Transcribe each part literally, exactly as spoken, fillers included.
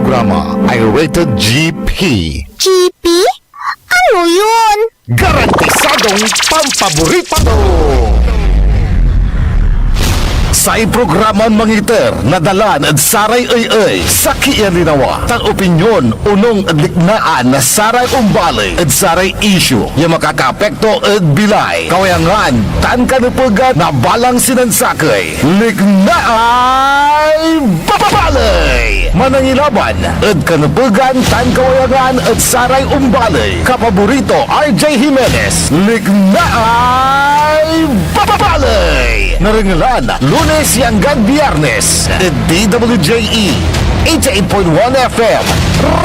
Programa ay rated G P. G P? Ano yun? Garantisadong pampaborito! Say programan mangiter na dalan ed saray ey-ey, sakey a linawa, tan opinyon onong ed liknaan na saray ombaley ed saray isyu ya makakaapekto ed bilay, kawayangan, tan kanepegan na balang sinansakey. Liknaay Baley! Manangilaban ed kanepegan tan kawayangan ed saray ombaley. Kapaborito, R J Jimenez, Liknaay Baley! Narengelan Lunes ya anggad Biyernes ed D W J E eighty-eight point one F M,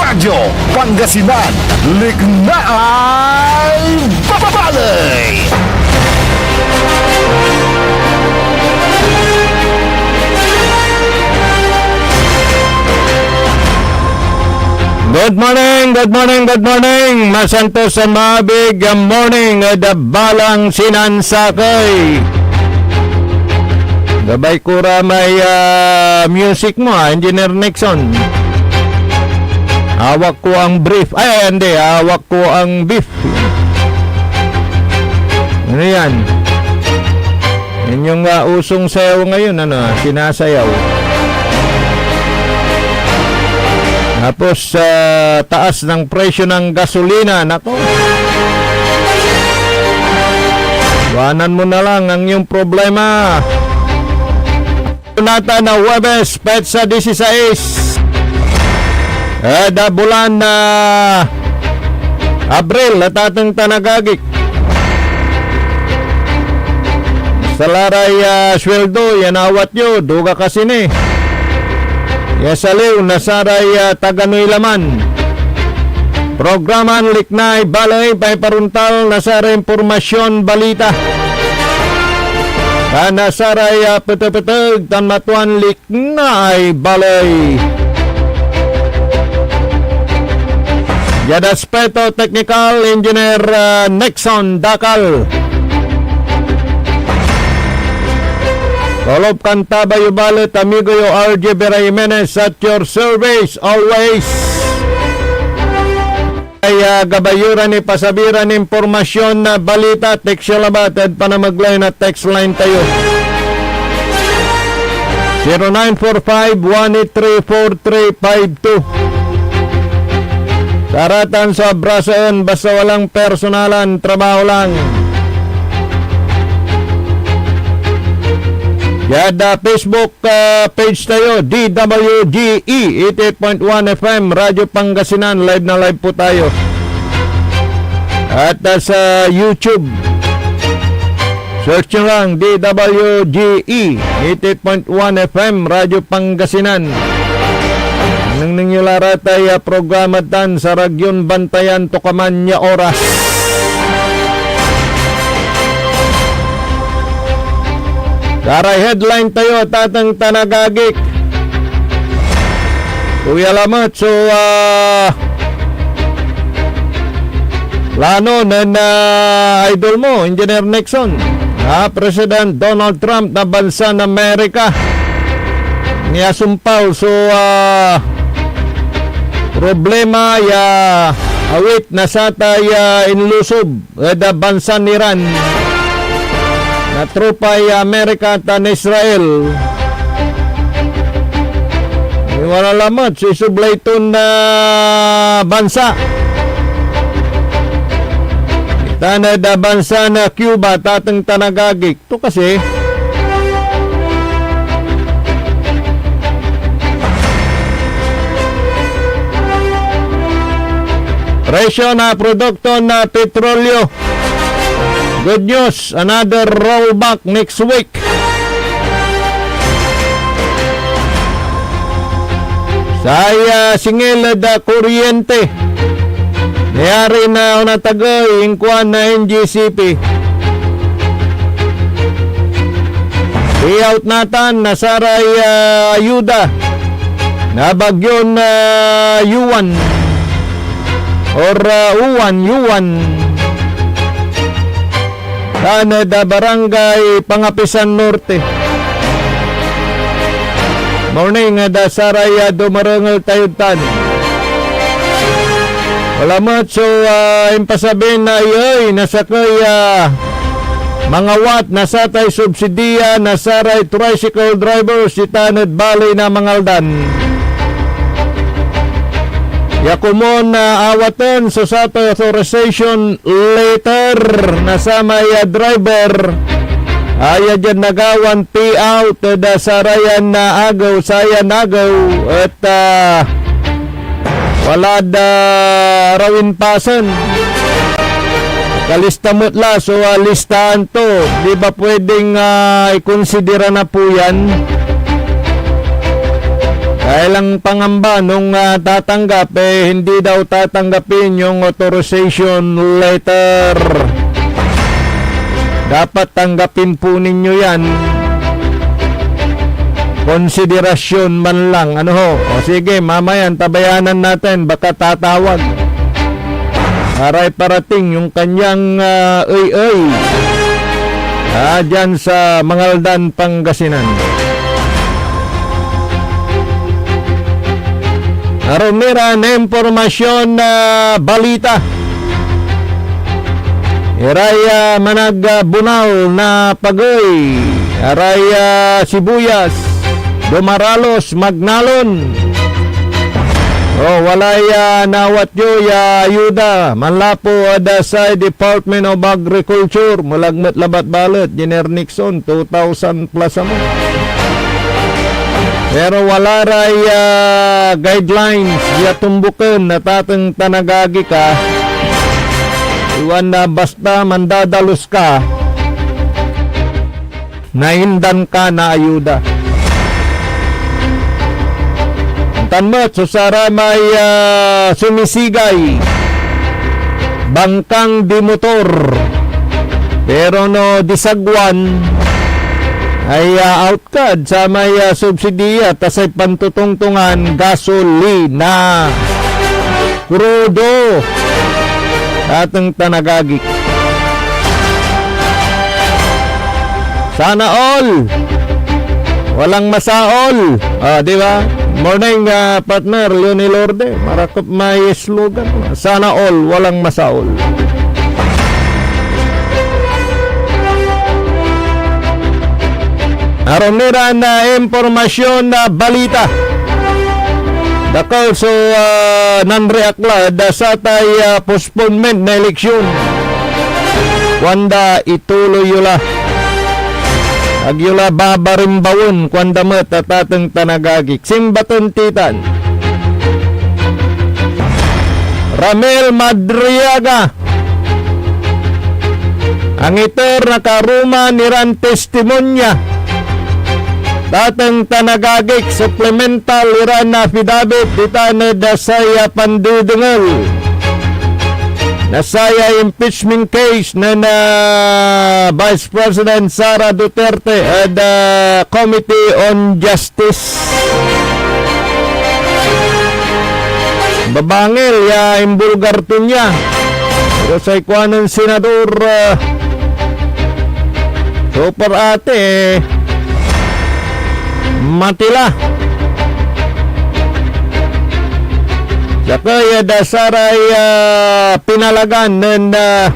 Radyo Pangasinan, Liknaay Baley! Good morning, good morning, good morning. Masantos a maabig a morning ed balang sinansakey. Gabay ko ra may, ah, music mo, ah, Engineer Nixon. Hawak ko ang brief. Ay, hindi. Hawak ko ang beef. Ano yan? Yan yung, ah, usong sayaw ngayon, ano, ah, sinasayaw. Tapos, ah, taas ng presyo ng gasolina. Nako. Iwanan mo na lang ang iyong problema. Natan na Huwebes, petsa dieciséis. Eh, da bulan na Abril, at ateng tan agagik. Salaray, ah, sweldo, yan awat yo, duga kasi ni. Ya saliw na saray, ah, taganoy laman. Programan Liknaay Baley, paiparuntal na saray impormasyon, balita. Tan na saray, ah, petepeteg tan matuan lik- Liknaay Baley. Diad aspeto teknikal, Engineer, ah, Nixon Dakal. Kolob kan tabay yo balet, amigo yo, R J Vera Jimenez, at your service always. Ay, ah, gabay yo ran ipasabi ran impormasyon na balita, text yo labat ed panamegley na text line tayo. Zero nine four five, one eight three, four three five two. Saratan so abrasaen, basta walang personalan, trabaho lang. Diad, ah, Facebook, ah, page tayo, D W G E eighty-eight point one F M, Radyo Pangasinan, live na live po tayo. At, ah, sa YouTube, search nyo lang, D W G E eighty-eight point one F M, Radyo Pangasinan. Nengneng yo la ratay, ah, programa tan sarag yon bantayan to kaman ya oras. Saray headline tayo, tateng tan agagik. Kuya lamet so, ah, plano nen, ah, idol mo, Engineer Nixon. Ah, President Donald Trump na bansan Amerika. Niasumpal so, ah, problema ya awit na satay, ah, inlusob ed, ah, bansan Iran na tropay Amerika tan Israel. Wala lamet so isublay ton, ah, bansa. Tan ed, ah, bansa na Cuba, tateng tan agagik. To kasi, presyo na produkto na petrolyo. Good news, another rollback next week. Say, ah, singil ed, ah, kuryente. Nayari na onatagey, inkuan na N G C P. Payout natan na saray, ah, ayuda na bagyon, ah, Yuan or, ah, Uwan, Yuan. Tan ed, ah, Barangay Pangapisan Norte. Morning, ah, da saray, ah, dumarengel tayod tan. Wala met so, ah, impasabi na iyay na sakey, ah, mangawat na satay subsidiya na saray tricycle drivers ditan ed baley na Mangaldan. Ya komon, ah, awaten so satay authorization letter na samay, ah, driver, aya diad nagawan payout ed, ah, sarayan, ah, agew, sayan agew, et, ah, walad, ah, arawin pasen. Kalista met la so, ah, listaan to. Di ba pwedeng, ah, ikonsidera na po yan? Kaya lang pangamba nung, ah, tatanggap, eh, hindi daw tatanggapin yung authorization letter. Dapat tanggapin po ninyo yan. Konsiderasyon man lang. Ano ho? O sige, mamaya antabayanan natin. Baka tatawag. Aray parating yung kanyang, ah, ey-ey. Ah, dyan sa Mangaldan, Pangasinan. Arum ira na impormasyon na balita. Iray, ah, manag, ah, bunal na pagey. Aray, ah, sibuyas. Dumaralos, magnalon. Oh, walay, ah, nawat yo ya ayuda. Manlapu ed, ah, say Department of Agriculture. Melag met labat balet, Jener Nixon, two thousand plus amo. Pero wala ray, ah, guidelines ya tumbuken na tateng tan agagi ka. Iwan na basta mandadalus ka, naindan ka na ayuda. Tan met so saramay, ah, sumisigay, bangkang di motor. Pero no disagwan, ay, ah, out kad samay, ah, subsidiya ta say pantotongtongan gasolina. Krudo. Ateng tan agagik. Sana all. Walang masaol. Ah, di ba? Morning, ah, partner, Leonie Lorde. Marakep may slogan. Sana all, walang masaol. Arum iran, ah, impormasyon na balita. Dakel so, ah, nanreact la ed satay, ah, postponement na eleksyon. Kuanda, ituloy yo la. Ag yo la babarimbawen, kuanda met a tateng tan agagik. Simbaten ti tan. Ramil Madriaga. Angiter na karuman iran testimonya. Tateng tan agagik, supplemental iran affidavit ditan ed saya pandedengel na saya impeachment case nen, ah, Vice President Sara Duterte ed, ah, Committee on Justice. Babangil ya imbulgar to nia. Pero say kuanen Senador, ah, Super Ate, matila. Sakey ed saray, ah, pinalagan nen, ah,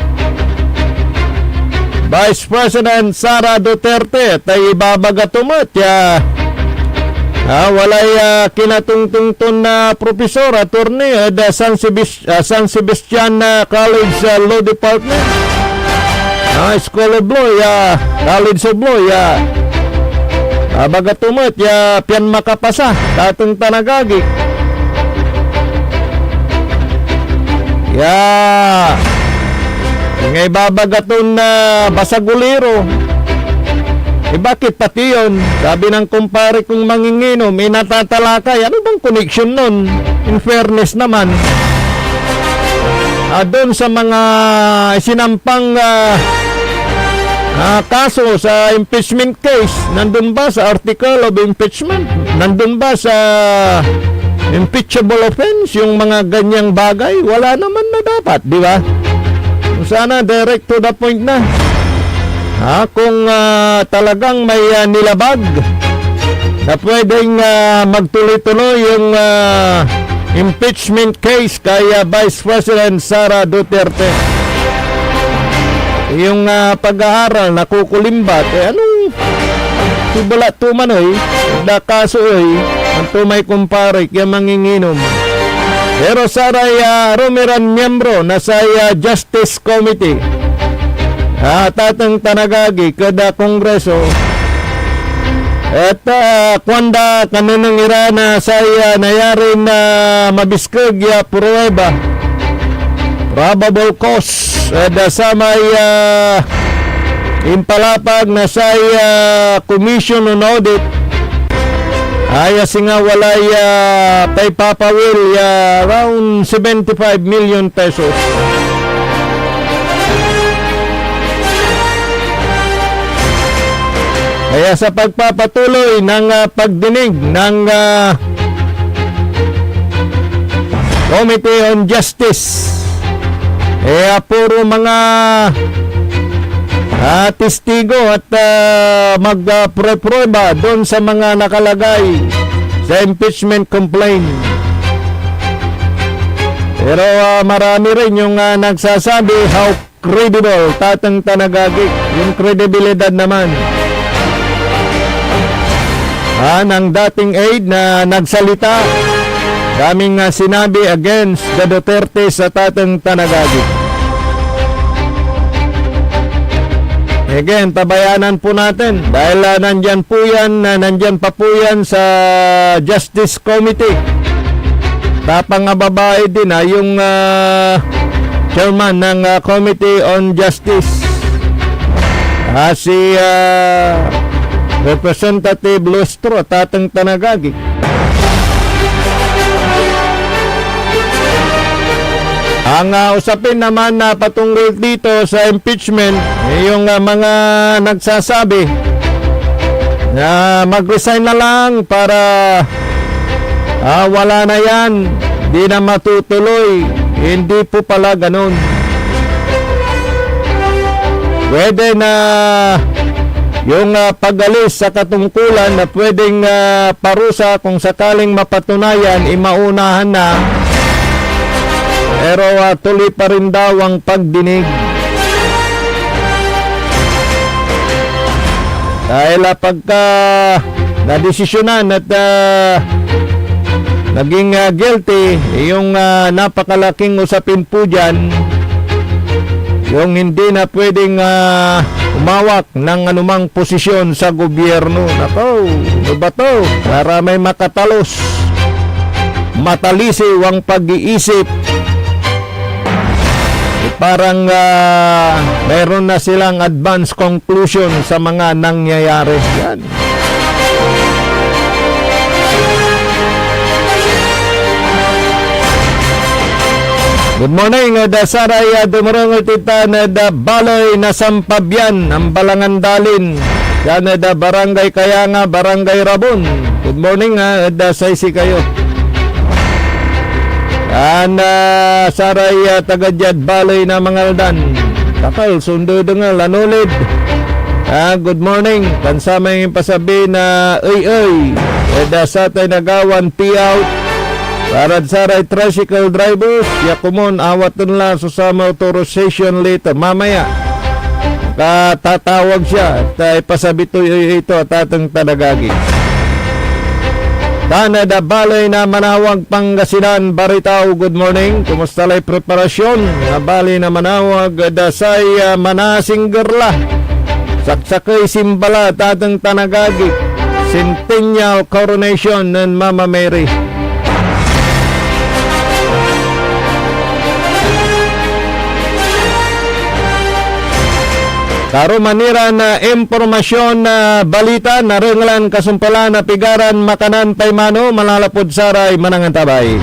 Vice President Sara Duterte, ta ibabaga to met ya, ah, walay, ah, kinatongtong ton, ah, profesor, attorney, ed, ah, San Sebas-, ah, San Sebastian, ah, College, ah, Law Department. Ah, School of Law, ya, College of Law, ya. Ah, baga to met ya pian makapasa, tateng tan agagik. Ya. Ngay babaga ton, ah, basaguliro. Eh, bakit pati yun? Sabi ng kumpare kong manginginom, eh, natatalakay. Ano bang connection nun? In fairness naman, ah, doon sa mga sinampang, ah, ah, kaso sa impeachment case, nandun ba sa article of impeachment? Nandun ba sa impeachable offense yung mga ganyang bagay? Wala naman na dapat, di ba? Sana direct to the point na. Ha, kung, ah, talagang may, ah, nilabag na pwedeng, ah, magtuloy-tuloy yung, ah, impeachment case kay, ah, Vice President Sara Duterte. Yung, ah, pag-aaral nakukulimbat, eh, anong sibala to man, oy? Da kaso, oy, anto may kumpare, kaya manginginom. Pero saray, ah, arum iran miyembro na say, ah, Justice Committee, ah, tateng tan agagi, ed, ah, Kongreso, et, ah, kuanda kanengneng ira na say, ah, nayarin, ah, mabiskeg ya prueba, probable cause, ed, ah, samay, ah, impalapag na say, ah, Commission on Audit, aya singa walay, ah, paipapawil ya around seventy-five million pesos. Kaya sa pagpapatuloy ng, ah, pagdinig ng, ah, Committee on Justice, eh, ah, puro mga, ah, testigo at, ah, mag, ah, pre-prueba doon sa mga nakalagay sa impeachment complaint. Pero, ah, marami rin yung, ah, nagsasabi, how credible, tateng tan agagi, yung kredibilidad naman, ah, ng dating aide na nagsalita, daming, ah, sinabi against the Duterte sa tateng tan agagi. Again, tabayanan po natin dahil, ah, nandyan po yan, ah, nandyan pa po yan sa Justice Committee. Tapang a babae din, ah, yung, ah, chairman ng, ah, Committee on Justice, ah, si, ah, Representative Lustro, tateng tan agagi. Ang, ah, usapin naman na patungkol dito sa impeachment, yung, ah, mga nagsasabi na mag-resign na lang para, ah, wala na yan, di na matutuloy. Hindi po pala ganun. Pwede na yung, ah, pag-alis sa katungkulan na pwedeng, ah, parusa kung sakaling mapatunayan, imaunahan na. Pero, ah, tuloy pa rin daw ang pagdinig. Dahil, ah, pagka nadesisyonan at, ah, naging, ah, guilty, yung, ah, napakalaking usapin po dyan, yung hindi na pwedeng, ah, umawak ng anumang posisyon sa gobyerno. Nako, ano ba to? Para may makatalos, matalisiw ang pag-iisip. Eh, parang, ah, meron na silang advance conclusion sa mga nangyayari. Yan. Good morning, ed, ah, saray, ah, dumerengel ed tan, ed, ah, baley na Sampabian, Ambalangan dalin. Yan, ed, ah, Barangay Kayanga, Barangay Rabon. Good morning, ah, ed, ah, say sikayo. Yan, ah, saray, ah, taga diad baley na Mangaldan. Takal, sundedengel, anolid. Ah, good morning. Tan samay impasabi na ey, ey. Ed, ah, satay nagawan payout. Parad saray tricycle drivers, ya komon, awaten la so samay authorization letter. Mamaya, katatawag siya, at, ah, ipasabi toy ey, ey to, tateng tan agagi. Tan ed, ah, baley na Manawag, Pangasinan, Baritaw, good morning. Kumusta lay preparasyon na baley na Manawag, ed, ah, say, ah, manasingger la? Saksakey simba la, tateng tan agagi. Centennial Coronation nen Mama Mary. Karuman iran, ah, impormasyon, ah, balita, narengelan, kasumpelan, pigaran makanan pay mano, manlalapud saray manangantabay.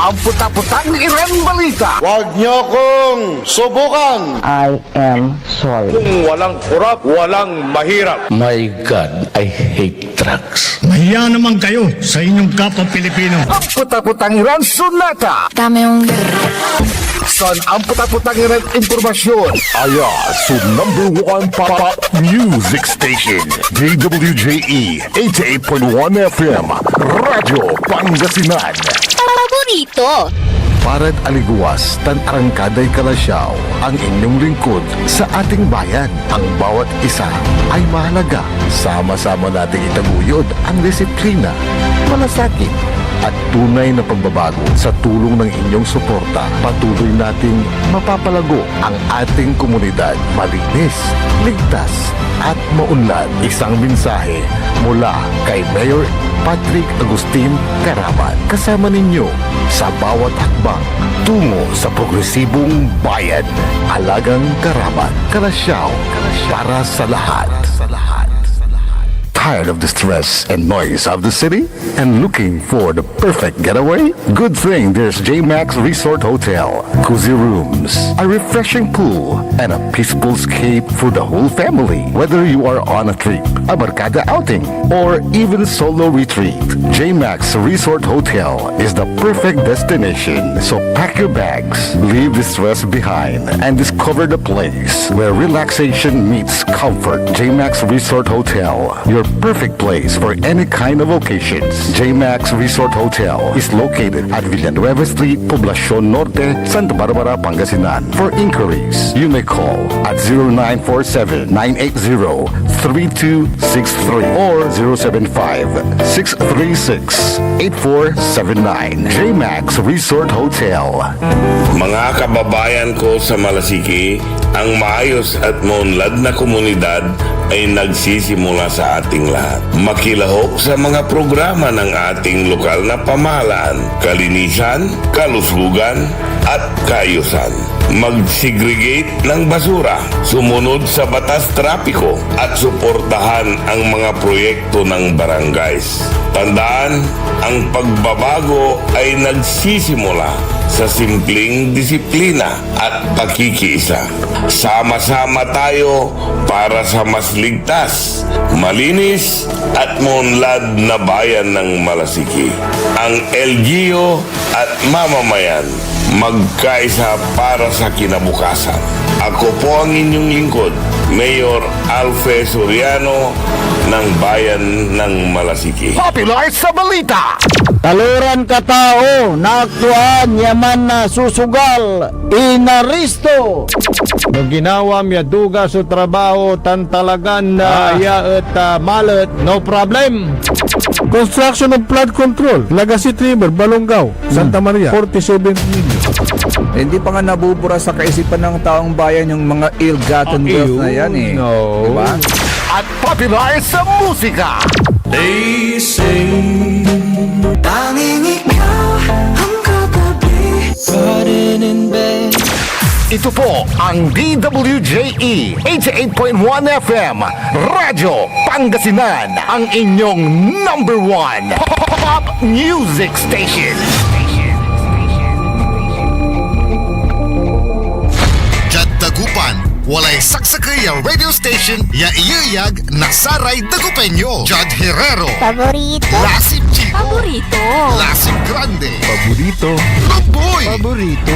Ampot-apotang iran balita. Huwag niyo akong subukan. I am sorry. Kung walang korap, walang mahirap. My God, I hate drugs. Mahiya naman kayo sa inyong kapwa Pilipino. Ampot-apotang iran sonata. Dame un San ampot-apotang iran impormasyon. Aya so number one pop music station, D W J E eighty-eight point one F M, Radyo Pangasinan. Paborito. Parad aligawas tan arangkaday kalasyaw ang inyong lingkod sa ating bayan. Ang bawat isa ay mahalaga. Sama-sama nating itaguyod ang disiplina, malasakit, at tunay na pagbabago. Sa tulong ng inyong suporta, patuloy nating mapapalago ang ating komunidad. Malinis, ligtas, at maunlad. Isang mensahe mula kay Mayor Patrick Agustin Caraman. Kasama ninyo sa bawat hakbang tungo sa progresibong bayan. Alagang Caraman, Kalasyaw, para sa lahat. Tired of the stress and noise of the city? And looking for the perfect getaway? Good thing there's J Max Resort Hotel. Cozy rooms, a refreshing pool, and a peaceful escape for the whole family. Whether you are on a trip, a barkada outing, or even solo retreat, J Max Resort Hotel is the perfect destination. So pack your bags, leave the stress behind, and discover the place where relaxation meets comfort. J Max Resort Hotel, your perfect place for any kind of occasions. J Max Resort Hotel is located at Villanueva Street, Poblacion Norte, Santa Barbara, Pangasinan. For inquiries, you may call at zero nine four seven, nine eight zero, three two six three or zero seven five, six three six, eight four seven nine. J Max Resort Hotel. Mga kababayan ko sa Malasiki, ang maayos at maunlad na komunidad ay nagsisimula sa ating lahat. Makilahok sa mga programa ng ating lokal na pamahalaan, kalinisan, kalusugan, at kaayusan. Mag-segregate ng basura, sumunod sa batas trapiko, at suportahan ang mga proyekto ng barangays. Tandaan, ang pagbabago ay nagsisimula sa simpleng disiplina at pakikiisa. Sama-sama tayo para sa mas ligtas, malinis, at maunlad na bayan ng Malasiki. Ang L G U at mamamayan, magkaisa para sa kinabukasan. Ako po ang inyong lingkod, Mayor Alfe Soriano ng Bayan ng Malasiki. Popular sa balita. Taloran katao, naaktuan ya mansusugal, inaristo. No ginawam ya duga so trabaho tan talagan, ah, Ah. ya et, ah, malet, no problem. Construction of flood control, Lagasit River, Balongaw, Santa Maria, forty-seven million. Hindi pa nga nabubura sa kaisipan ng taong bayan yung mga ill-gotten wealth na yan, eh. Di ba? At popular sa musika. They say, tanging ikaw ang katabi. Riding in bed. Ito po ang D W J E eighty-eight point one F M, Radyo Pangasinan, ang inyong number one pop music station. Diad Dagupan, walay saksakey a radio station ya iyeyag na saray Dagupeño. Jad Herrero. Paborito. Lasip Chico. Paborito. Lasip Grande. Paborito. Lumboy. Paborito.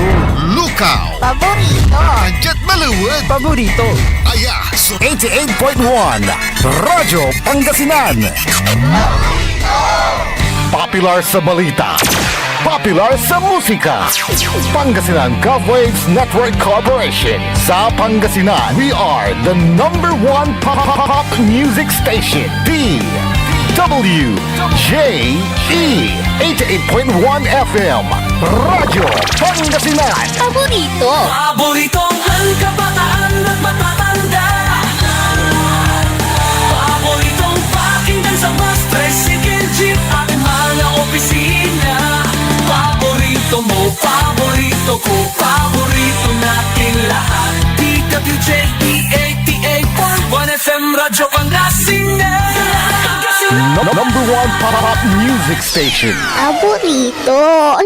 Lucao. Paborito. Diad Maliwet. Paborito. Aya so eighty-eight point one Radyo Pangasinan. Popular sa balita. Popular sa musika. Pangasinan Gov Waves Network Corporation. Sa Pangasinan, we are the number one pop, pop, pop music station. D W J E eighty-eight point one F M. Radyo Pangasinan. Paborito. Paboritong kabataan at matatanda. Paboritong pakinggan sa bus, tricycle, jeep at mga opisina. Paborito mo, paborito ko, paborito natin lahat. D W J E eighty-eight point one F M Radyo Pangasinan. Number one pop music station. Aburrito.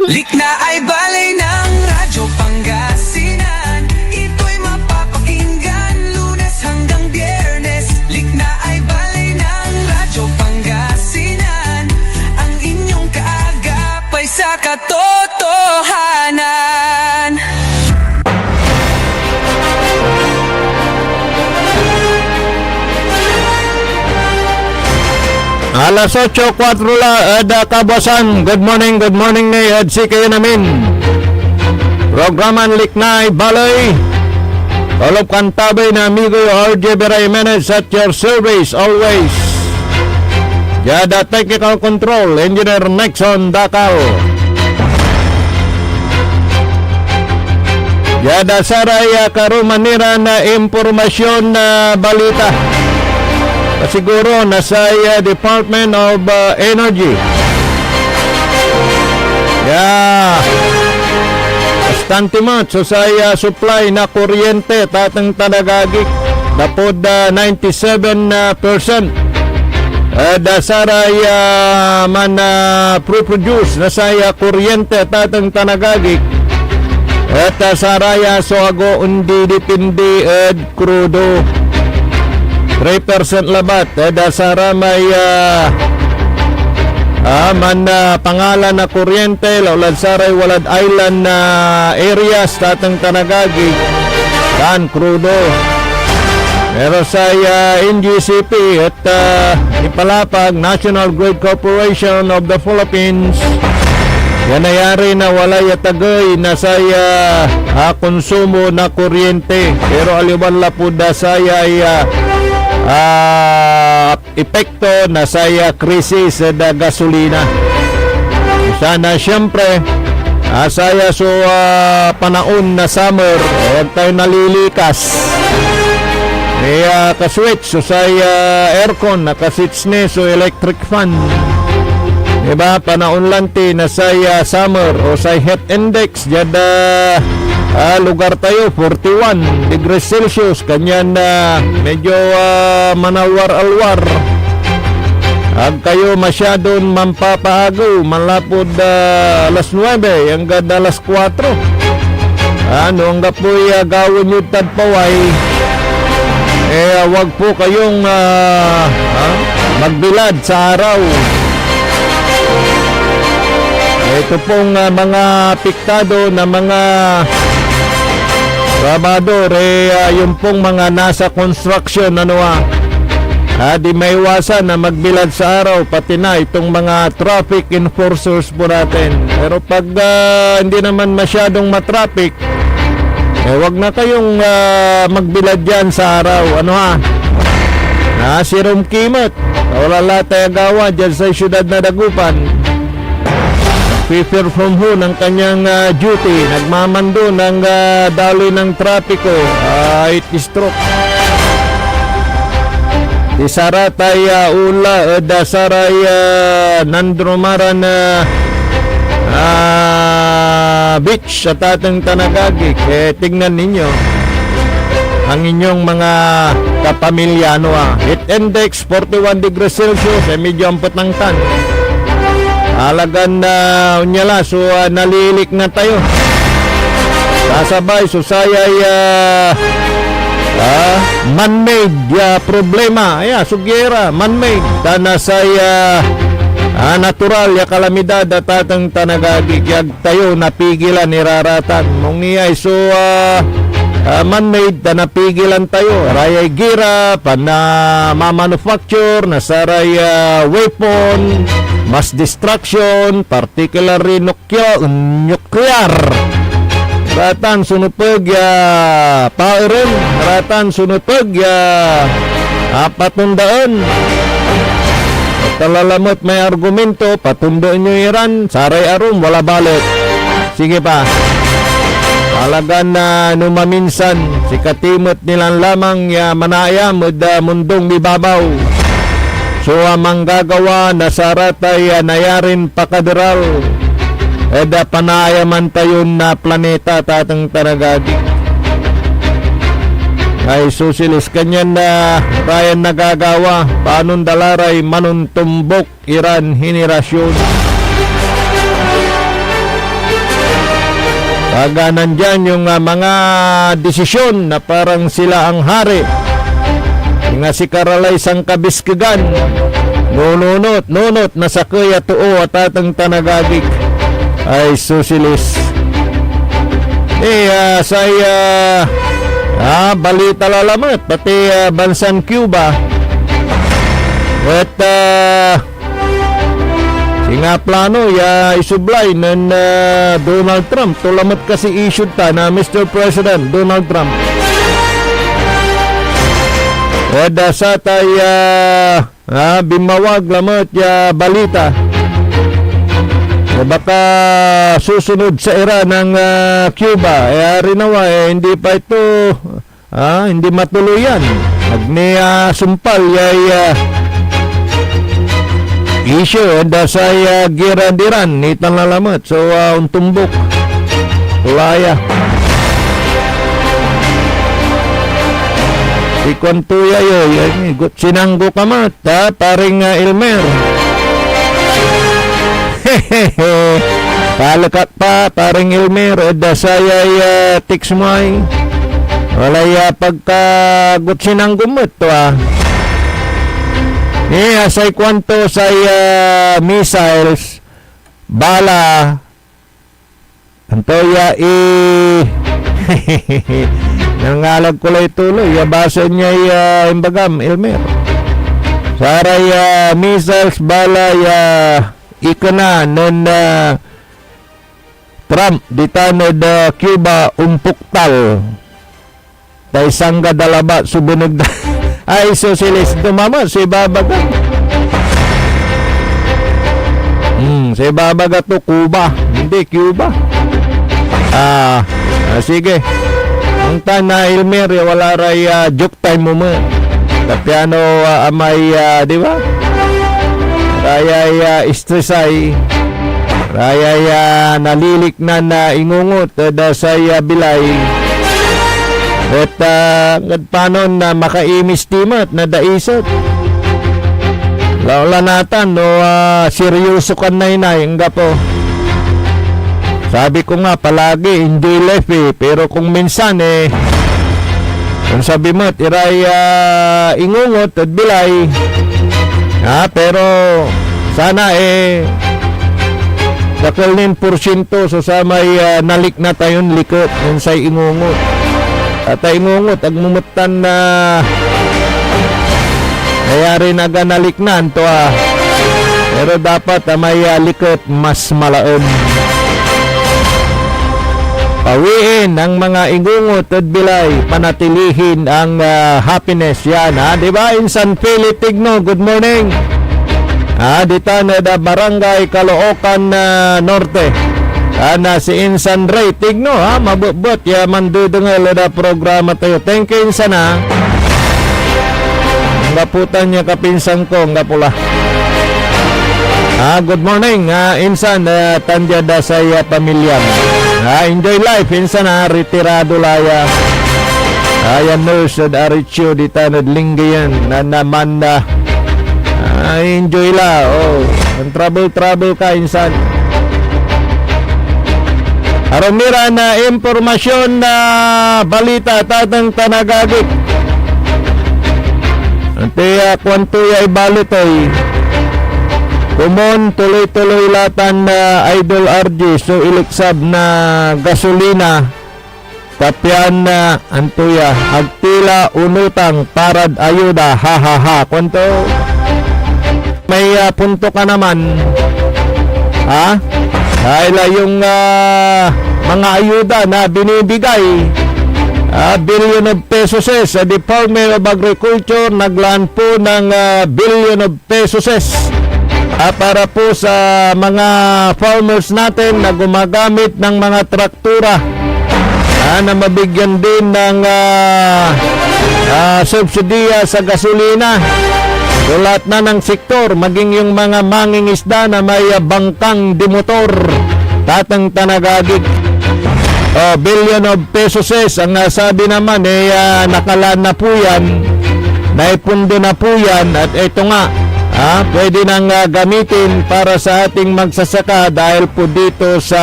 Liknaay Baley ng Radyo Pangasinan. Ito'y mapapakinggan Lunes hanggang Biyernes. Liknaay Baley ng Radyo Pangasinan. Ang inyong kaagap ay sa katotohanan. Alas otso kuwatro la ed, ah, kabuasan. Good morning, good morning ni ed sikayon amin. Programan Liknaay Baley. Tolop kan tabi na amigo yo, R J Vera Jimenez, at your service always. Diad, ah, technical control, Engineer Nixon Dacal. Diad, ah, saray, ah, karuman iran, ah, impormasyon na balita. Siguro na say, ah, Department of, ah, Energy. Ya. Bastante met so say, ah, supply na kuryente, tateng tan agagi. Lapud, ah, ninety-seven percent. Ed, ah, saray, ah, man, ah, pro-produce na say, ah, kuryente, tateng tan agagi. Et, ah, saraya so ago ondidipindi ed krudo. Three percent labat ed, ah, saramay, ah, ah, man, ah, pangalan na kuryente, laulad saray walad island na areas, tateng tan agagi, tan krudo. Pero say, ah, N G C P et, ah, ipalapag, National Grid Corporation of the Philippines, ya nayari na walay atagey na say, ah, ah, konsumo na kuryente. Pero aliwan lapud, ah, sayay, ah, ah, epekto na say, ah, krisis ed, ah, gasolina. Sana, siyempre, ah, saya so, ah, panaon na summer, huwag tayo nalilikas. Eh, ah, kaswitch so say, ah, aircon, nakaswitch ni so electric fan. Diba? Panaon lanti na say, ah, summer o say heat index diad, ah, ah, lugar tayo, forty-one degrees Celsius. Kanyan, ah, medyo, ah, manalwar-alwar. Ag kayo masyadon manpapaagew manlapud, ah, alas nuebe anggad alas kuwatro. Ah, no anggapoy, ah, gawaen yod tagpaway, eh, ah, wag po kayong, ah, ah, magbilad sa araw. Ito pong, ah, mga apektado na mga trabahador, eh, ah, yung pong mga nasa construction, ano, ah, ah, di maiwasan na magbilad sa araw, pati na itong mga traffic enforcers po natin. Pero pag, ah, hindi naman masyadong matraffic, eh, wag na kayong, ah, magbilad dyan sa araw. Ano, ha? Ah, si Rom Kimot, wala la tay agawa dyan sa siyudad na Dagupan. Nagpe-perform ho ng kanyang, ah, duty. Nagmamando ng, ah, daloy ng trapiko. Ah, heat stroke. Isaratay, ah, ula ed, ah, saray, ah, nandromaran, ah, ah, beach sa tateng tan agagi. Eh, tingnan ninyo ang inyong mga kapamilya, no, ah. Heat index, forty-one degrees Celsius, eh, medyo ampetang tan. Alagan, ah, onya la, so, ah, nalilik na tayo. Sasabay, so, sayay, ah, ah, man-made ya problema. Aya, so giyera, man-made. Tan, ah, say, ah, ah, natural ya kalamidad a tateng tan agagi. Kaya tayo napigilan iraratan. Mong iyay so, ah, ah, man-made ta napigilan tayo. Rayay gira, pan, ah, mamanufacture na saray, ah, weapon, mass destruction, particularly nuclear, nuclear. Ratan so nepeg ya paeren, ratan so nepeg ya, ah, patundaen. Talalamet may argumento, patundaen yo iran, saray arum, wala balet. Sige pa. Talagan na no maminsan, sikati met nilan lamang ya manayam ed, ah, mundong mibabaw. So, ah, manggagawa na saratay, ah, nayarin pakaderal ed, ah, panayaman tayon, ah, planeta, tateng tan agagi. Ay, susilis, kanyan, ah, rayan nagagawa, panon da la ray manontombok iran henerasyon. Taga nandiyan yung, ah, mga desisyon na parang sila ang hari. Singa sikara lay sankabiskegan. Nununot, nunot na sakey a too a tateng tan agagik. Ay, susilis. Eh, ah, say, ah, ah, balita lalamet, pati, ah, bansan Cuba. Et, ah, singa plano ya isublay nen, ah, Donald Trump. To lamet kasi issue ta na Mister President Donald Trump. Et, ah, satay, ah, ah, binmawag lamet ya balita. Eh, baka susunod sa Iran ang, ah, Cuba. Eh, ari nawa, eh, hindi pa ito, ah, hindi matuloy yan. Agni, ah, sumpal yay, ah, issue, eh, da say, ah, gera ed Iran, nitan lalamet. So, ah, ontumbok. Wala ya. Ikuanto ya, yo, ya, gut-, sinanggo ka met, ha, paring, ah, Elmer. Palekat pa, paring Elmer, ed sayay, ah, text mo ay. Walay, ah, pagkagut sinanggo met to, ah. Eh, asay kuanto say, ah, missiles, bala, Anto ya i-, nangalag ko lay tuloy ya basaen yay, ah, imbagam, Elmer. Saray, ah, missiles bala ya ikana nen, ah, Trump ditan ed, ah, Cuba ompuktal. Tay sanggad a labat so beneg da. Ay, so silis, dumama so ibabaga. Hmm, so ibabaga to, Cuba. Hindi, Cuba. Ah, ah, sige. Ontan na Elmer, ya wala ray, ah, joke time mo mo. Tapiano, ah, amay, ah, di ba? Rayay, ah, istresay. Rayay, ah, nalilik nan, ah, ingungot ed, ah, say, ah, bilay. Et, ah, ngad panon, ah, makaimis ti met na daiset. Laola natan no, ah, seryoso kan naynay, anggapo. Sabi ko nga, palagi, enjoy life eh. Pero kung minsan eh, kung sabi met, iray, ah, ingungot ed bilay. Ah, pero sana eh, dakel nin porsyento so samay, ah, nalikna tayon liket nen say ingungot. At ay ingungot, agmumut tan, ah, nayarin aga naliknan to, ah. Pero dapat, ah, may, ah, liket mas malaem. Pawien ang mga ingungot ed bilay, panatilihin ang, ah, happiness. Yan, ha? Di ba? Insan Philip Tigno, good morning. Ah, ditan ed, ah, Barangay Caloocan, ah, Norte. Ah, na si Insan Ray Tigno, ha? Mabetbet ya mandedengel ed, ah, programa tayo. Thank you, Insan, ha? Anggapo tan ya kapinsan ko, anggapo la. Ah, good morning, ah, Insan, ah, tan dia da say, ah, pamilya. Ah, enjoy life, Insan, ah, retirado la ya. Ah, ya nurse ed Aritio, ditan ed Lingayen, na naman na. Ah, enjoy la, oh. Ang trouble-trouble ka, Insan. Arum ira na impormasyon na balita, tateng tan agagik. Antoy, ah, kuanto ya ibalit ay, komon tuloy-tuloy la tan, ah, Idol R J so iliksab na gasolina. Tapian, ah, anto ya, agti la onutang parad ayuda, ha, ha, ha. Kuanto? May, ah, punto ka naman. Ha? Dahil, ah, yung, ah, mga ayuda na binibigay, ah, billion of pesos eh, sa Department of Agriculture, naglaan po ng, ah, billion of pesos eh, ah, para po sa mga farmers natin na gumagamit ng mga traktura, ah, na mabigyan din ng, ah, ah, subsidiya sa gasolina. So, lahat na ng sektor, maging yung mga mangingisda na may, ah, bangkang demotor, tateng tan agagik. Oh, billion of pesos, eh. Ang, ah, sabi naman, eh, ah, nakalaan na po yan, naipondo na po yan, at ito nga, ah, pwede nang, ah, gamitin para sa ating magsasaka dahil po dito sa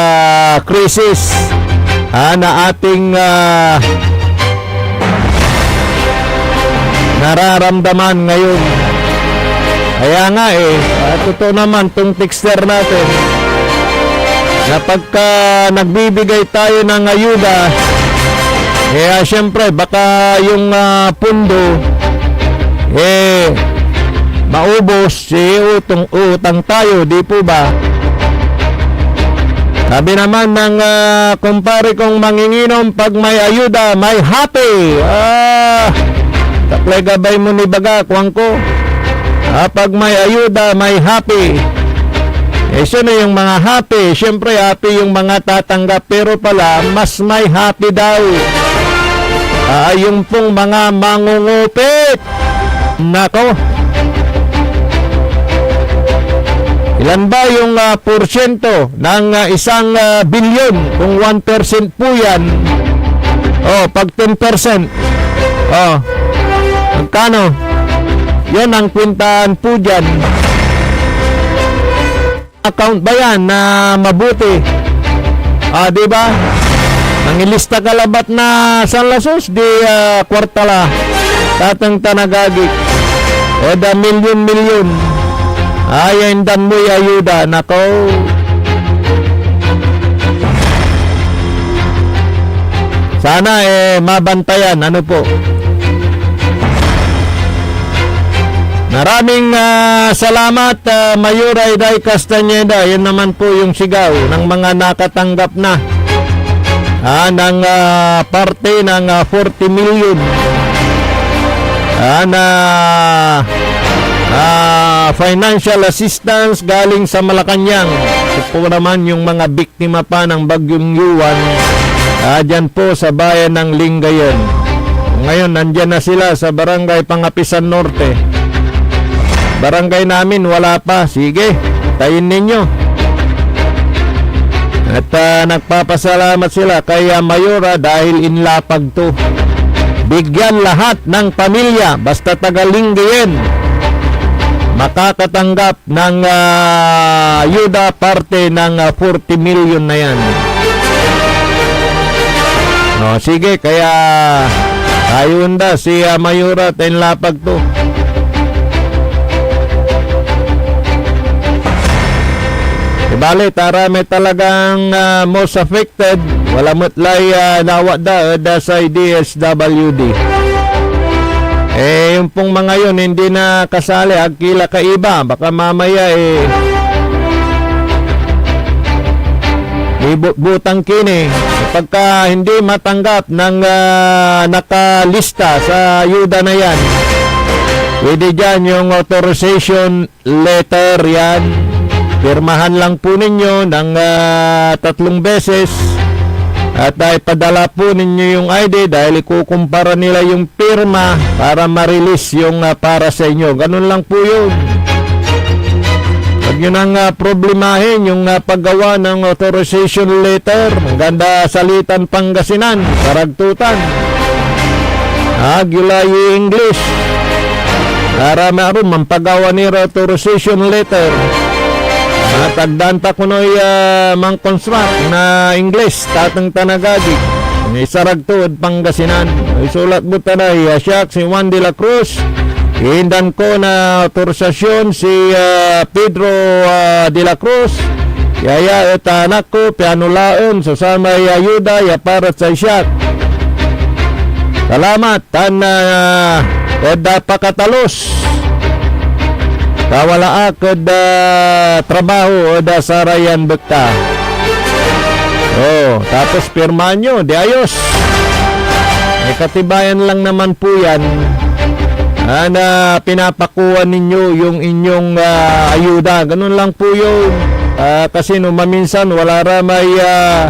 krisis, ah, na ating, ah, nararamdaman ngayon. Kaya nga, eh, ah, totoo naman tong texter natin na pagka nagbibigay tayo ng ayuda, eh, ah, siyempre, baka yung, ah, pondo, eh, maubos, eh, utong, utang tayo, di po ba? Sabi naman ng, ah, kumpare kong manginginom, "Pag may ayuda, may happy." Ah, saklay gabay mo ni baga, kuan ko. Ah, pag may ayuda, may happy. Eh, sino yung mga happy? Siyempre, happy yung mga tatanggap, pero pala, mas may happy daw, ah, yung pong mga mangungupit. Nako. Ilan ba yung, ah, porsyento ng, ah, isang, ah, bilyon? Kung one percent po yan, oh, pag ten percent, oh, magkano? Yan ang kwintaan po dyan. Account ba yan na mabuti? Ah, di ba? Nangilista ka labat na sanlasus, di, ah, kwarta la. Tatang tanagagi. O da milyon-milyon. Ay, ay, indan mo'y ayuda. Nako. Sana, eh, mabantayan. Ano po? Maraming, ah, salamat, ah, Mayora Iday Castañeda. Yan naman po yung sigaw ng mga nakatanggap na, ah, ng, ah, parte ng, ah, forty million, ah, na, ah, financial assistance galing sa Malacañang. Ito po naman yung mga biktima pa ng Bagyong Yuan, ah, dyan po sa bayan ng Lingayen. Ngayon, nandyan na sila sa Barangay Pangapisan Norte. Barangay namin, wala pa. Sige, tayin ninyo. At, ah, nagpapasalamat sila kay, ah, Mayora dahil inlapag to. Bigyan lahat ng pamilya, basta taga Lingayen, makakatanggap ng, ah, ayuda parte ng, ah, forty million na yan. No, sige, kaya tayo unda si, ah, Mayora, tayo lapag to. Di bale, tara may talagang, ah, most affected. Wala met lay, ah, nawat da ed, ah, say D S W D. Eh, yung pong mga yun, hindi na kasali, agki la kaiba. Baka mamaya, eh, ibutbutang kini. Pagka hindi matanggap ng, ah, nakalista sa ayuda na yan, pwede dyan yung authorization letter yan. Pirmahan lang po ninyo ng, ah, tatlong beses. At, ah, ipadala po ninyo yung I D dahil ikukumpara nila yung pirma para ma-release yung, ah, para sa inyo. Ganun lang po yun. Huwag nyo nang, ah, problemahin yung, ah, paggawa ng authorization letter. Ang ganda salitan Pangasinan, karagtutan. Agyo la i-English. Para maaro, mampagawa ni ra authorization letter. Matagdan ta kunoy, ah, mangconstruct na English, tateng tan agagi. Isarag to ed Pangasinan. Isulat mo ta na, ya siak si Juan de la Cruz. Indan ko na autorisasyon si, ah, Pedro, ah, de la Cruz. Yaya et anak ko, piano laen so samay ayuda ya para sa siak. Salamat. Tan, ah, ed, ah, pakatalos, ta wala ak ed, ah, trabaho ed, ah, sarayan bekta. Oh, tapos pirmahan nyo, di ayos. Eh, katibayan lang naman po yan, ah, na pinapakuha ninyo yung inyong, ah, ayuda. Ganun lang po yun. Ah, kasi no maminsan, wala ra may, ah,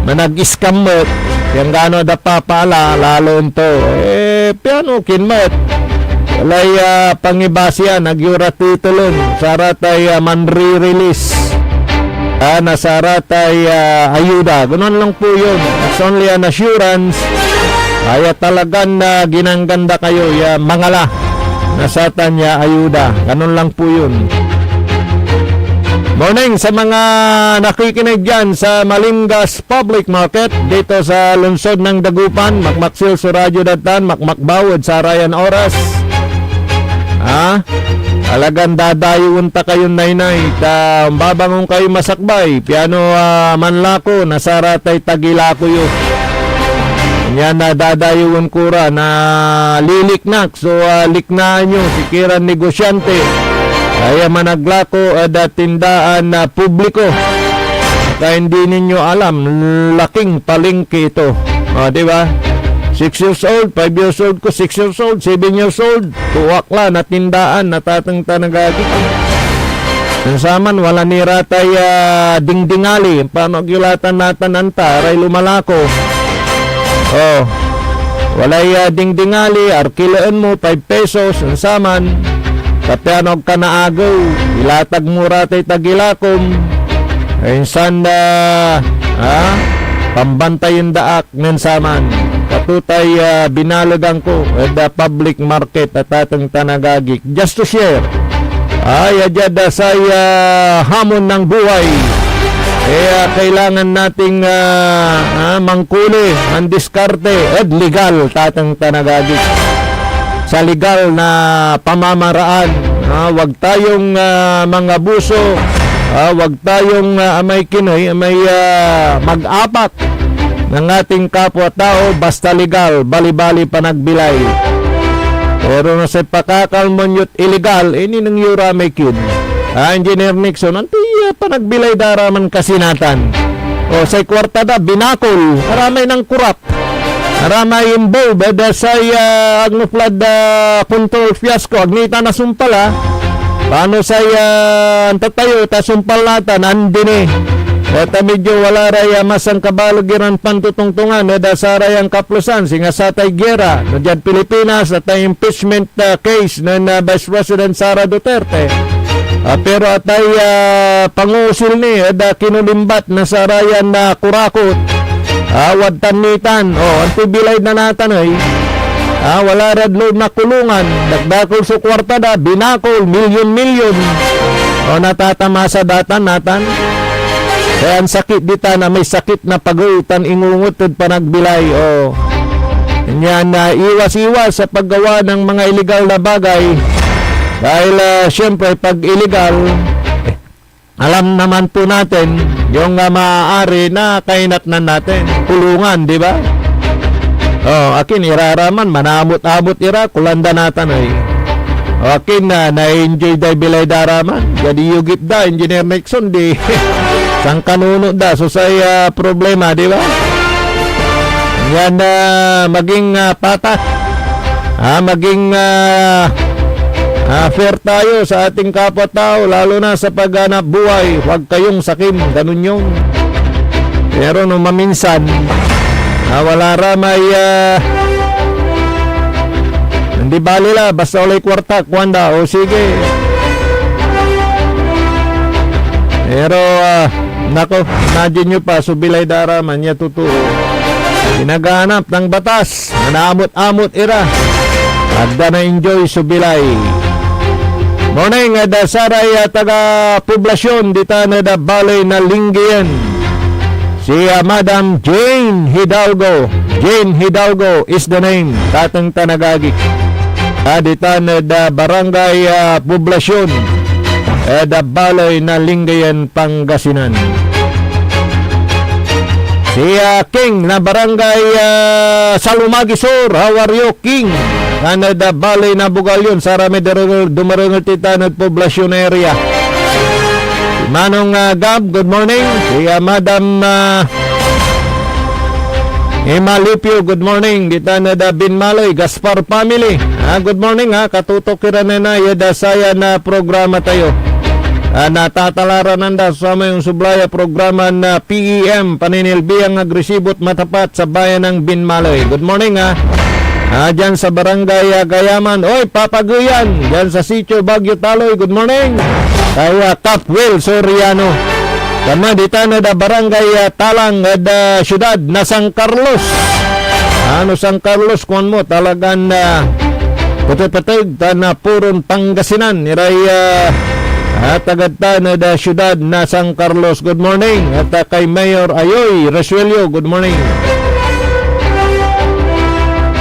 manag-scam met. Yan gano da papaala, lalo nto. Eh, piano kin met. Walay, ah, pangibasian, agyo ra tutulen. Saratay, ah, manre-release. ah, na saratay, ah, ayuda. Ganun lang po yun. It's only an assurance. Ay, ah, talagan, ah, ginangganda kayo ya mangala na satan ya ayuda. Ganun lang po yun. Morning sa mga nakikinig dyan sa Malingas Public Market dito sa lungsod ng Dagupan. Makmaksil so radyo datan, makmakbaw ed sarayan oras. Ha? Talagan dadayewen ta kayon naynay, ta ombabangon kayo masakbay, piano, ah, manlako na saratay tagilako yo. Yan na dadayewen ko ra na liliknak so, ah, liknaan yo, sikiran negosyante, ay, ah, managlako ed, ah, tindaan na publiko. Ka hindi ninyo alam, laking palengke ito. O, di ba? Six years old, five years old ko, six years old, seven years old. Tuak la na tindaan, natateng tan agagi. Saman, wala ni ratay, ah, dingdingali. Paano ag yo la tan natan anta, aray lumalako? Oh, walay, ah, dingdingali, arkilaen mo, five pesos, saman. Kapiano ag ka naagew, ilatag mo ratay tagilakom. Insan, ah, ah, pambantayen da ak nen saman. Katutay, ah, binalegan ko ed, ah, public market a tateng tan agagik. Just to share. Ay, adyad, ah, say, ah, hamon ng buhay. Eh, ah, kailangan nating, ah, ah, mangkuli, mandiskarte, ed legal, tateng tan agagik. Sa legal na pamamaraan, ah, wag tayong, ah, mangabuso, ah, wag tayong, ah, amay kinoy, amay, ah, mag-apak ng ating kapwa-tao, basta legal, bali-bali panagbilay. Pero no say pakakalmon yo't illegal, eh, nineng yo ra may kid. Ah, Engineer Nixon, antoy, ah, panagbilay da ra man kasi natan? O, say kwarta da, binakol, aramay nangkorap. Aramay involved ed, ah, say, ah, agno plad, ah, control fiasco, agni ta nasumpal, ah. Paano say, ah, antatayo ta sumpal natan, andi ni. Eta medyo wala ray, ah, masankabaleg iran pantotongtongan ed, ah, sarayan kaplosan, singa satay giyera, no diad Pilipinas, atay impeachment, ah, case nen, ah, Vice President Sara Duterte. Ah, pero atay, ah, pangusil ni ed, ah, kinolimbat na sarayan, ah, kurakot. Ah, wadtan nitan. Oh, antoy bilay na natan, ey? Ah, wala rad loob na kulungan. Dakdakol so kwarta da, binakol, milyon-milyon. Oh, natatamasa datan, natan. Kaya ang sakit ditan, ah, may sakit na pagey tan ingungot ed panagbilay. Oh. Kanyan, ah, iwas-iwas sa paggawa ng mga illegal na bagay. Dahil, ah, siyempre, pag illegal, eh, alam naman po natin yung, ah, maaari na kainatnan natin. Kulungan, di ba? Oh, akin, iraraman, manamot-amot ira, kulanda natan, ay. O akin, ah, na-enjoy day bilay da raman. Jadi yugip da, Engineer Nixon, di sangkanunot da. So, say, ah, problema, di ba? Yan, ah, maging, ah, patas. Ah, maging, ah, ah, fair tayo sa ating kapwa-tao, lalo na sa paghanap buhay. Huwag kayong sakim, ganun yun. Pero no maminsan, ah, wala ra may, ah, hindi bali la, basta walay kwarta, kuan da, o sige. Pero, ah, nako, imagine nyo pa, so bilay da raman, ya totoo. Pinaghahanap ng batas, manamot-amot ira. Agda na-enjoy so bilay. Morning, ed, ah, saray, ah, taga-poblasyon ditan ed, ah, Baley na Lingayen. Si, ah, Madam Jane Hidalgo. Jane Hidalgo is the name. Tateng tan agagi. Ah, ditan ed, ah, barangay, ah, poblasyon. Ed, ah, Baley na Lingayen, Pangasinan. Si, ah, King na barangay, ah, Salumagi Sur. How are you, King? Tan ed, ah, Baley na Bugallon, saramay darengel, dumarengel ti tan ed poblasyon area. Manong, ah, Gab, good morning. Si, ah, Madam, ah, Emma Lipio, good morning. Ditan ed, ah, Binmaloy, Gaspar family. Ah, good morning, ah. Katutok iran ed, ah, sayan, ah, programa tayo. Ah, natatala ra nanda so samay onsublay a programa na P E M, Paninilbiang Agresibot Matapat sa bayan ng Binmaloy. Good morning, ah. Ah, dyan sa Barangay, ah, Gayaman. Oy, Papa Guyan, dyan sa Sitio Bagyo Taloy. Good morning. Kay, ah, Kap Will Soriano. Kama ditan ed, ah, Barangay, ah, Talang ed, ah, siudad na San Carlos. Ano San Carlos, kuan mo, talagan, ah, petepeteg tan, ah, puron Pangasinan iray, ah, ah, tagad tan ed, ah, siudad na San Carlos. Good morning. At, ah, kay Mayor Ayoy Resuello, good morning.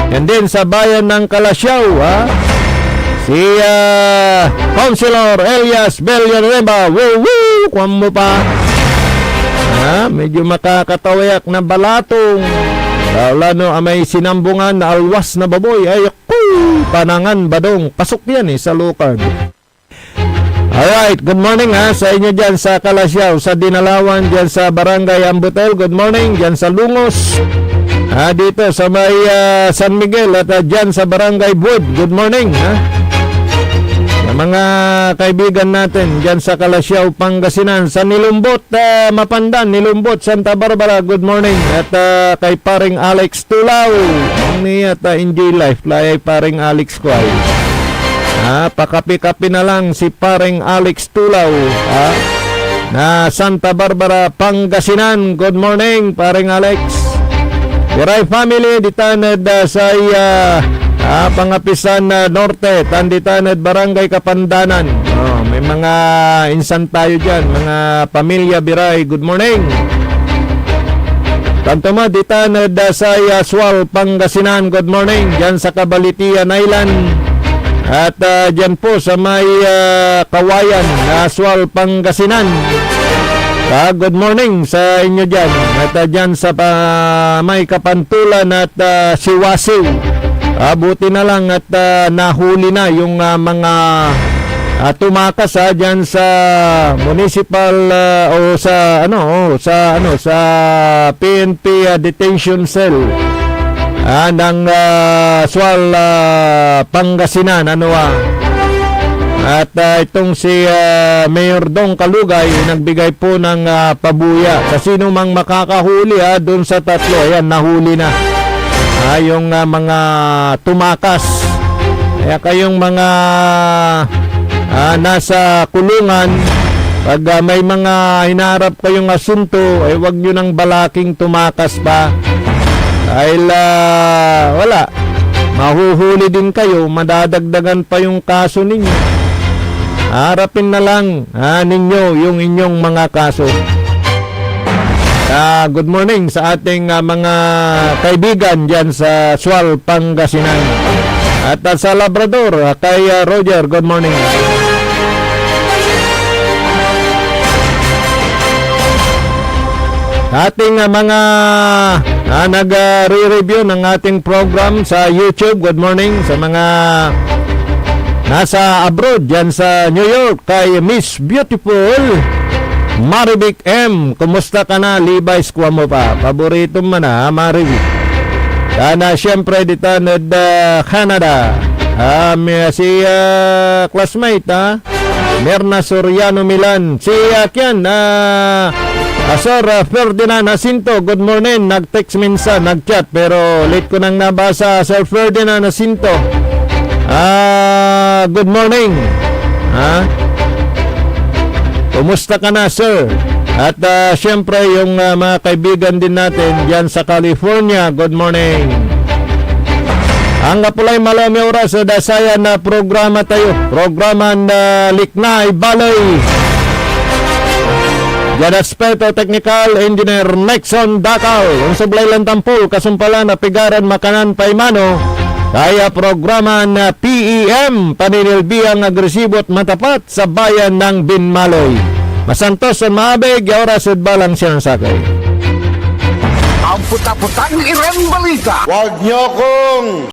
And then sa bayan ng Calasiao, ha? Si, ah, Councilor Elias Villanueva, woo woo, kuan mo pa. Ha? Medyo makakatawayak na balatong. Ah, lalo amay sinambungan na alwas na baboy. Ay, ako, panangan badong. Pasok yan eh, sa Lucan. Alright, good morning ha, sa inyo dyan sa Calasiao, sa Dinalawan, dyan sa Barangay Ambutel, good morning, dyan sa Lungos, ah, dito sa may, ah, San Miguel, at, ah, dyan sa Barangay Buod, good morning ha. Sa mga kaibigan natin dyan sa Calasiao, Pangasinan, sa Nilumbot, ah, Mapandan, Nilumbot, Santa Barbara, good morning, at, ah, kay paring Alex Tulaw, ang niyat, ah, enjoy life, layay paring Alex ko ay. Ah, pakapi-kapi na lang si paring Alex Tulaw, ah, na Santa Barbara, Pangasinan. Good morning, paring Alex. Iray family, ditan ed, ah, say, ah, ah, Pangapisan, ah, Norte, tan ditan ed Barangay Kapandanan. Oh, may mga insan tayo dyan, mga pamilya Biray. Good morning. Tanto ma, ditan ed, ah, say, ah, Sual, Pangasinan. Good morning. Diyan sa Cabalitian Island. At, ah, diyan po sa may, ah, Kawayan, ah, Sual, Pangasinan. Ah, good morning sa inyo diyan. At, ah, diyan sa pa-, may Kapantulan at, ah, Siwasiw. Ah, buti na lang at, ah, nahuli na yung, ah, mga, ah, tumakas, ah, diyan sa municipal, ah, o sa, ano, o sa, ano, sa P N P, ah, detention cell, ah, ng, ah, Sual, ah, Pangasinan, ano, ah. At, ah, itong si, ah, Mayor Dong Kalugay, nagbigay po ng, ah, pabuya. Sa sino mang makakahuli, ah, dun sa tatlo, ayan, nahuli na. Ah, yung, ah, mga tumakas. Kaya kayong mga, ah, nasa kulungan, pag, ah, may mga hinaharap kayong asunto, ay wag nyo nang balaking tumakas pa. Dahil, ah, wala. Mahuhuli din kayo, madadagdagan pa yung kaso ninyo. Harapin na lang, ah, ninyo yung inyong mga kaso. Ah, good morning sa ating, ah, mga kaibigan diyan sa Sual, Pangasinan. At, ah, sa Labrador, ah, kay, ah, Roger, good morning. Ating, ah, mga, ah, nag, ah, re-review ng ating program sa YouTube, good morning sa mga nasa abroad, diyan sa New York, kay Miss Beautiful Marivic M. Kumusta ka na, Levi's? Kuha mo pa. Paborito mo na, ha, Marivic. Sana, siyempre, ditan ed, ah, Canada. Ah, may, si, ah, classmate, ha? Merna Soriano Milan. Si, ah, Kian, ah, ah, Sir, ah, Ferdinand Jacinto, good morning. Nag-text minsan, nag-chat, pero late ko nang nabasa, Sir Ferdinand Jacinto. Ah, good morning. Ha? Kumusta ka na, sir? At, ah, siyempre, yung, ah, mga kaibigan din natin diyan sa California, good morning. Anggapo lay malami oras ed sayan na programa tayo. Programa na Liknay Baley. Diad aspeto teknikal, Engineer Nixon Dacal. Onsoblay lan tampol, kasumpalan na pigaran makanan paimano. Kaya programa na P E M, paninilbiang agresibo at matapat sa bayan ng Binmaloy. Masantos tan maabig ya oras ed balang sian sakey. Ampot-apotan iran balita. Huwag niyo akong